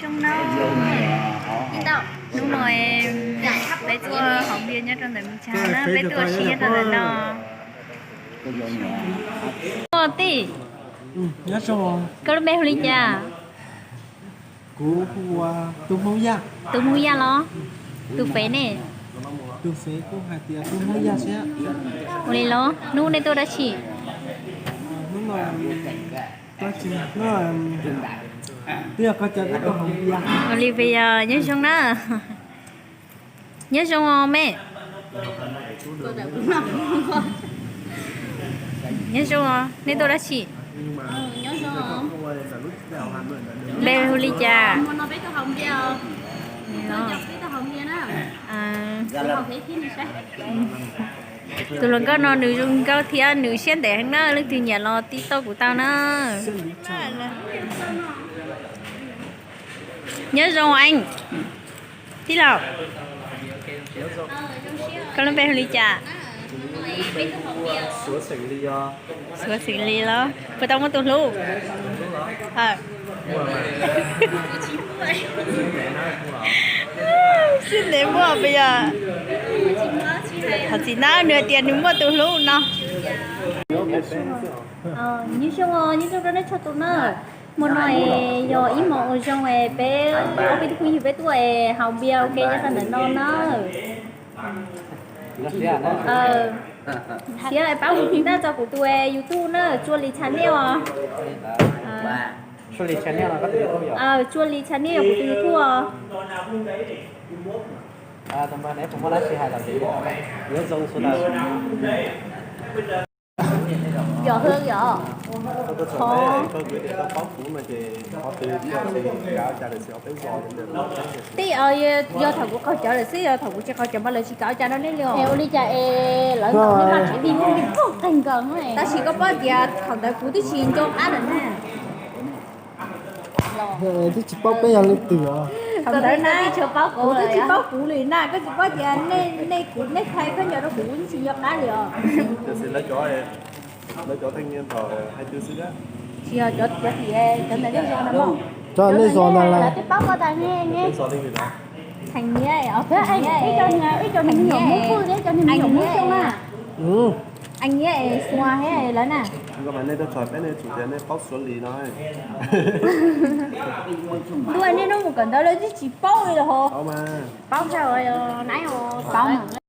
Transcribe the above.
Hnub no, hnub no peb tuaj haus npias nyob rau ntawm Mis Tsas na, peb tuaj ua si nyob rau ntawm no. Ua tij, koj lub npe hu li cas? Kuv hu ua Tub Hmoob Yaj. Tub Hmoob Yaj los? Tus fev ne? Tus fev kuj hais tias Tub Hmoob Yaj thiab. Ua li los, hnub nej tuaj dab tsi? Hnub no, hnub no twb yog koj coj peb tuaj haus npias. Ua li pes yog nyob zoo na. Nyob zoo os me. Nyob zoo os, nej tuaj dab tsi? Npe hu li cas? Tus hluas nkauj no nws zoo nkauj thiab nws siab ntev heev na, leej twg nyiam los tij tauj kuv tau na. Nyob zoo eej, tij laug. Koj lub npe hu li cas? Xuav Xwm Lis los? Puas tau muaj tus hlub? Siab ntev muaj pes yog? Thov txim na, nws hais tias nws muaj tus hlub no. Nyob zoo, nyob zoo rau nej txhua tus na. Hmo no es yog ib hmo uas zoo es peb ob peb tug phooj ywg peb tuaj es haus npias ua ke nyob rau ntawm no na. Thiab pab hu tiv tauj txog kuv tus YouTube na, Tsua Lis Channel os. Tsua Lis Channel yog kuv tus YouTube os. Yog, yog. Tij, yog thaum kuv qaug cawv lawm xwb, yog thaum kuv tsis qaug cawv mas lawv tsis kam ua cas rau nej li os. Es ua li cas es lawv ntaus nej mas tsev vij voj vij phooj qeeg nkaus. Tab sis koj paub tias thaum ntawd kuv twb tsis nco qab lawm na. Twb tsis paub peb yog leej twg os. Thaum ntawd na, koj twb tsis paub kuv li na, koj tsis paub tias nej, kuv, nej thaij khaub ncaws rau kuv, kuv twb tsis nco qab li os. Tsis yog cov, cov tim, cov ntawm nej zos na mog. Cov nej zos ntawd lawv twb paub koj tas ne. Theem Nyiab, ib co, ib co niag me nyuam Hmoob Pwj thiab ib co niag me nyuam Hmoob Xyooj na. Ees Nyiab es Xua thiab lawv na. Ntuj, nej hnub mus kawm ntawv lawv twb tsis paub li los ho. Paub tshaj, paub.